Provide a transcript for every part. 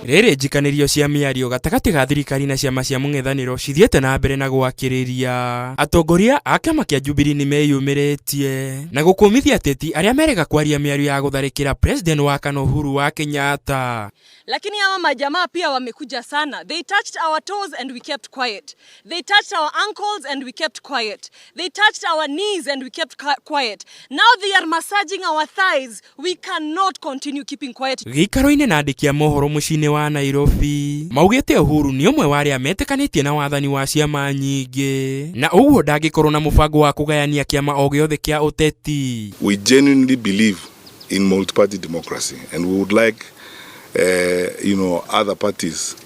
Rĩrĩ njikanĩrio cia mĩario gatagatĩ ga thirikari na ciama cia mũng'ethanĩro cithiĩte na mbere na gwakĩrĩria, atongoria a kĩama kĩa Jubilee nĩmeyumĩrĩtie na gũkũmithia ateti arĩa merega kwaria mĩario ya gũtharĩkĩra President wa kana Uhuru wa Kenyatta. Lakini hawa majamaa pia wamekuja sana. They touched our toes and we kept quiet. They touched our ankles and we kept quiet. They touched our knees and we kept quiet. Now they are massaging our thighs. We cannot continue keeping quiet. Gĩikaro-inĩ na andĩki a mohoro mũciĩ-inĩ wa Nairobi maugĩte Uhuru nĩ ũmwe wa arĩa metĩkanĩtie na wathani wa ciama nyingĩ na ũguo ndangĩkorwo na mũbango wa kũgayania kĩama o gĩothe kĩa ũteti. We genuinely believe in multi-party democracy and we would like other parties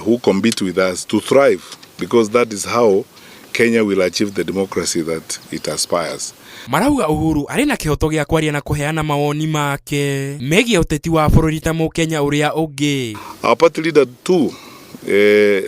who compete with us to thrive, because that is how Kenya will achieve the democracy that it aspires. Marauga Uhuru arĩ na kĩhoto gĩa kwaria na kũheana mawoni make megiĩ ũteti wa bũrũri ta mũkenya ũrĩa ũngĩ. Our party leader too,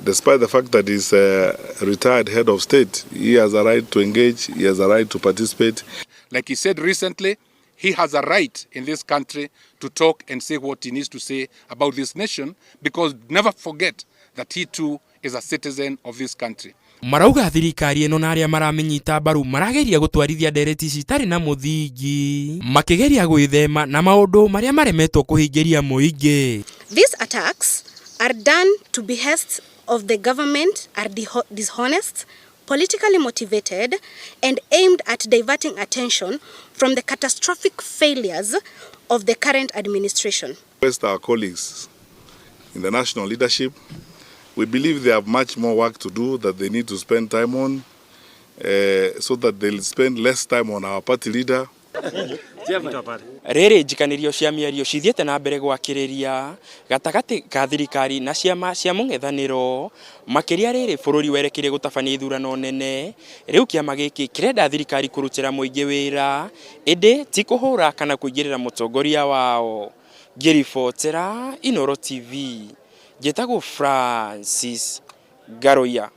despite the fact that he's a retired head of state, he has a right to engage, he has a right to participate. Like he said recently, he has a right in this country to talk and say what he needs to say about this nation, because never forget that he too is a citizen of this country. Marauga thirikari ĩno na arĩa maramĩnyita mbaru marageria gũtwarithia ndereti citarĩ na mũthingi makĩgeria gwĩthema na maũndũ marĩa maremetwo kũhingĩria mũingĩ. These attacks are done to behest of the government, are dishonest, politically motivated, and aimed at diverting attention from the catastrophic failures of the current administration. First, our colleagues in the national leadership, we believe they have much more work to do that they need to spend time on, so that they'll spend less time on our party leader. Rĩrĩ njikanĩrio cia mĩario cithiĩte na mbere gwakĩrĩria gatagatĩ ka thirikari na ciama cia mũng'ethanĩro makĩria rĩrĩ bũrũri werekeire gũtabania ithurano nene. Rĩu kĩama gĩkĩ kĩrenda thirikari kũrutĩra mũingĩ wĩra ĩndĩ ti kũhũra kana kũingĩrĩra mũtongoria wao. Ngĩribotera Inooro TV, njĩtagwo Francis Ngaruiya.